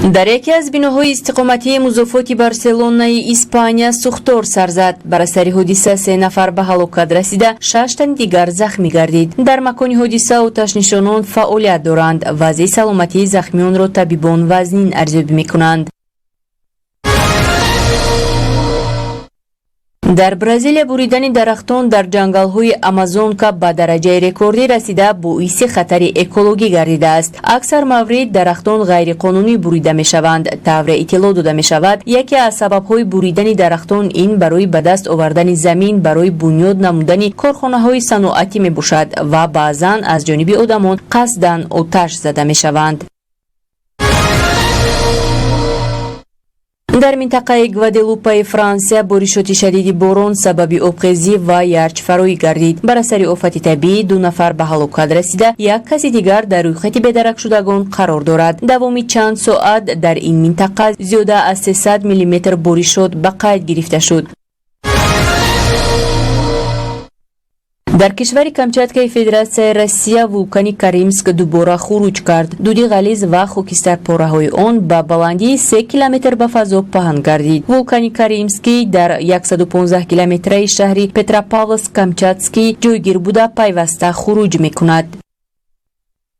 Дар яке аз биноҳои истиқоматии музофоти Барселонаи Испания сӯхтор сар зад. Бар асари ҳодиса се нафар ба ҳалокат расида, шаш тани дигар захмӣ гардид. Дар макони ҳодиса оташнишонон фаъолият доранд. Вазъи саломатии захмионро табибон вазнин арзёбӣ мекунанд. Дар Бразилия буридани дарахтон дар ҷангалҳои Амазонка ба дараҷаи рекордӣ расида, боиси хатари экологӣ гардидааст. Аксар маврид дарахтон ғайриқонунӣ бурида мешаванд. Тавре иттилоъ дода мешавад, яке аз сабабҳои буридани дарахтон ин барои ба даст овардани замин барои бунёд намудани корхонаҳои саноатӣ мебошад ва баъзан аз ҷониби одамон қасдан оташ зада мешаванд. Дар минтақаи Гваделупаи Франсия боришоти шадиди борон сабаби обхезӣ ва ярчфароӣ гардид. Бар асари офати табиӣ ду нафар ба ҳалокат расида, як каси дигар дар рӯйхати бедаракшудагон қарор дорад. Давоми чанд соат дар ин минтақа зиёда аз 300 миллиметр боришот ба қайд гирифта шуд. Дар кишвари Камчаткаи Федератсияи Россия вулкани Каримск дубора хуруҷ кард. Дуди ғализ ва хокистарпораҳои он ба баландии 3 километр ба фазо паҳн гардид. Вулкани Каримский дар 115 километраи шаҳри Петропавловск Камчатский ҷойгир буда, пайваста хуруҷ мекунад.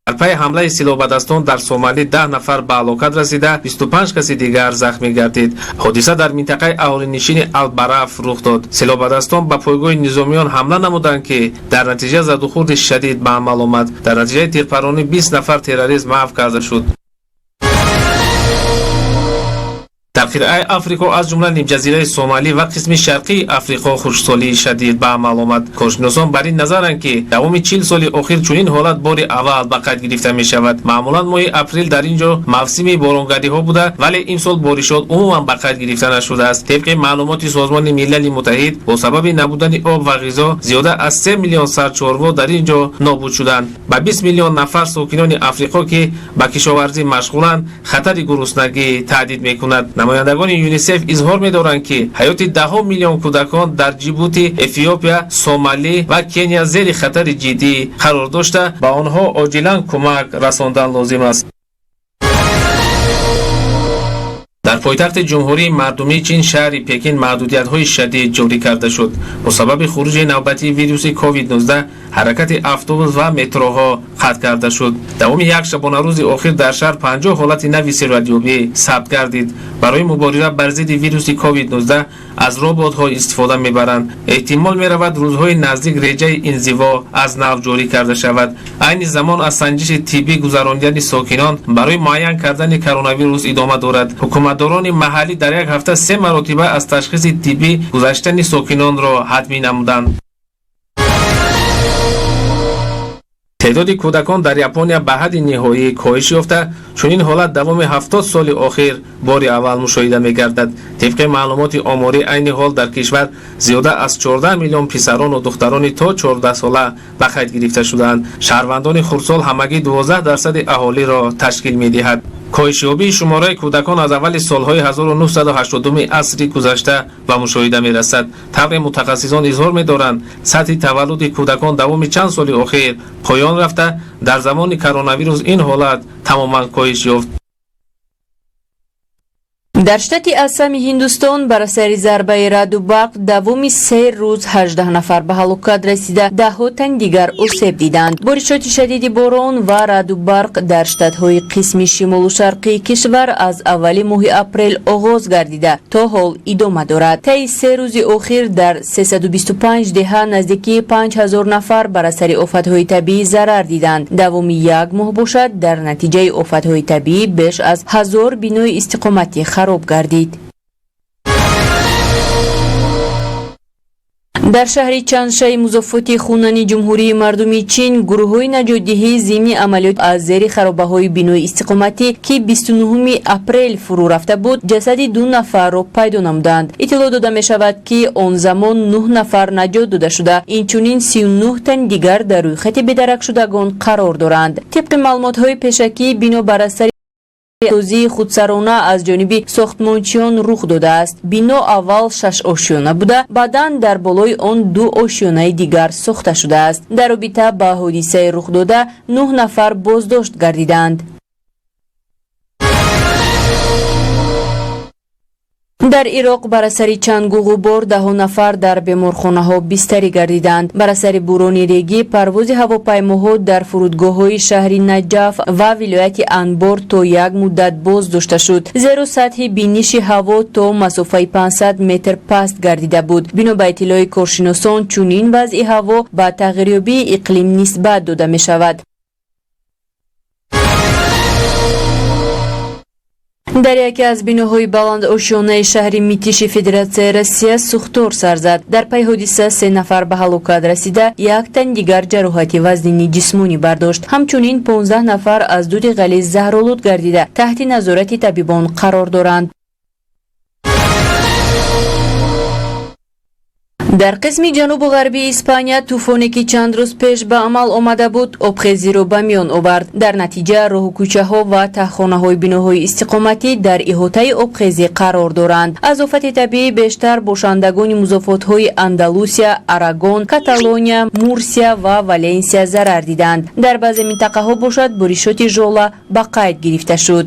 Дар пайи ҳамлаи силоҳбадастон дар Сомалӣ 10 нафар ба ҳалокат расида, 25 каси дигар захмӣ гардид. Ҳодиса дар минтақаи аҳолинишини Албараф рух дод. Силоҳбадастон ба пойгоҳи низомиён ҳамла намуданд, ки дар натиҷа задухӯрди шадид ба амал омад. Дар натиҷаи тирпаронӣ 20 нафар террорист маҳв карда шуд. Дар қитъаи Африқо, аз ҷумла нимҷазираи Сомалӣ ва қисми шарқии Африқо, хушксолии шадид ба амал омад. Коршиносон бар ин назаранд, ки давоми 40 соли охир чунин ҳолат бори аввал ба қайд гирифта мешавад. Маъмулан моҳи апрел дар ин ҷо мавсими боронгариҳо буда, вале имсол боришот умуман ба қайд гирифта нашудааст. Тибқи маълумоти Созмони Милали Муттаҳид, бо сабаби набудани об ва ғизо зиёда аз 3 миллион сар чорво дар ин ҷо нобуд шуданд. Ба 20 миллион нафар сокинони Африқо, ки ба кишоварзӣ машғуланд, хатари гуруснагӣ таҳдид мекунад. Намояндагони ЮНИСЕФ изҳор медоранд, ки ҳаёти даҳо миллион кӯдакон дар Ҷибути, Эфиопия, Сомалӣ ва Кения зери хатари ҷиддӣ қарор дошта, ба онҳо оҷилан кӯмак расондан лозим аст. Дар пойтахти Ҷумҳурии Мардумии Чин, шаҳри Пекин, маҳдудиятҳои шадид ҷорӣ карда шуд. Бо сабаби хуруҷи навбатии вируси COVID-19 ҳаракати автобус ва метроҳо қатъ карда шуд. Давоми як шабонарӯзи охир дар шаҳр 50 ҳолати нави сироятёбӣ сабт гардид. Барои мубориза бар зидди вируси COVID-19 аз роботҳо истифода мебаранд. Эҳтимол меравад, рӯзҳои наздик реҷаи инзиво аз нав ҷорӣ карда шавад. Айни замон аз санҷиши тиббӣ гузаронидани сокинон барои муайян кардани коронавирус идома дорад. Ҳукуматдорони маҳаллӣ дар як ҳафта се маротиба аз ташхиси тиббӣ гузаштани сокинонро ҳатмӣ намуданд. Теъдоди кӯдакон дар Япония ба ҳадди ниҳоӣ коҳиш ёфта, чунин ҳолат давоми 70 соли охир бори аввал мушоҳида мегардад. Тибқи маълумоти оморӣ, айни ҳол дар кишвар зиёда аз 14 миллион писарону духтарони то 14 сола ба қайд гирифта шудаанд. Шаҳрвандони хурдсол ҳамагӣ 12 дарсади аҳолиро ташкил медиҳад. Коҳишёбии шумораи кӯдакон аз аввали солҳои 1980 асри гузашта ба мушоҳида мерасад. Тавре мутахассисон изҳор медоранд, сатҳи таваллуди кӯдакон давоми чанд соли охир поён рафта, дар замони коронавирус ин ҳолат тамоман коҳиш ёфт. Дар штати Ассами Ҳиндустон бар асари зарбаи раъду барқ давоми се рӯз 18 нафар ба ҳалокат расида, даҳҳо тани дигар осеб диданд. Боришоти шадиди борон ва раъду барқ дар штатҳои қисми шимолу шарқии кишвар аз аввали моҳи апрел оғоз гардида, то ҳол идома дорад. Таи се рӯзи охир дар 325 деҳа наздикии 5000 нафар бар асари офатҳои табиӣ зарар диданд. Давоми як моҳ бошад, дар натиҷаи офатҳои табиӣ беш аз 1000 бинои истиқоматӣ хароб гардид. Дар шаҳри Чаншаи музофоти Хунани Ҷумҳурии Мардумии Чин гурӯҳҳои наҷотдиҳӣ зимни амалиёт аз зери харобаҳои бинои истиқоматӣ, ки 29 апрел фурӯ рафта буд, ҷасади ду нафарро пайдо намуданд. Иттилоъ дода мешавад, ки он замон нӯҳ нафар наҷот дода шуда, инчунин 39 тани дигар дар рӯйхати бедаракшудагон қарор доранд. Тибқи маълумотҳои пешакӣ, бино бар асари созии худсарона аз ҷониби сохтмончиён рух додааст. Бино аввал шашошёна буда, баъдан дар болои он ду ошёнаи дигар сохта шудааст. Дар робита ба ҳодисаи рухдода нӯҳ нафар боздошт гардиданд. Дар Ироқ бар асари чангу ғубор даҳо нафар дар беморхонаҳо бистарӣ гардиданд. Бар асари бурони регӣ парвози ҳавопаймоҳо дар фурудгоҳҳои шаҳри Наҷаф ва вилояти Анбор то як муддат боз дошта шуд, зеро сатҳи биниши ҳаво то масофаи 500 метр паст гардида буд. Бино ба иттилои коршиносон, чунин вазъи ҳаво ба тағйирёбии иқлим нисбат дода мешавад. Дар яке аз биноҳои баландошёнаи шаҳри Митиши Федератсияи Россия сӯхтор сар зад. Дар пайи ҳодиса се нафар ба ҳалокат расида, як тан дигар ҷароҳати вазнини ҷисмонӣ бардошт. Ҳамчунин 15 нафар аз дуди ғализ заҳролуд гардида, таҳти назорати табибон қарор доранд. Дар қисми ҷанубу ғарбии Испания тӯфоне, ки чанд рӯз пеш ба амал омада буд, обхезиро ба миён овард. Дар натиҷа роҳу кӯчаҳо ва таҳхонаҳои биноҳои истиқоматӣ дар иҳотаи обхезӣ қарор доранд. Аз офати табиӣ бештар бошандагони музофотҳои Андалусия, Арагон, Каталония, Мурсия ва Валенсия зарар диданд. Дар баъзе минтақаҳо бошад, боришоти жола ба қайд гирифта шуд.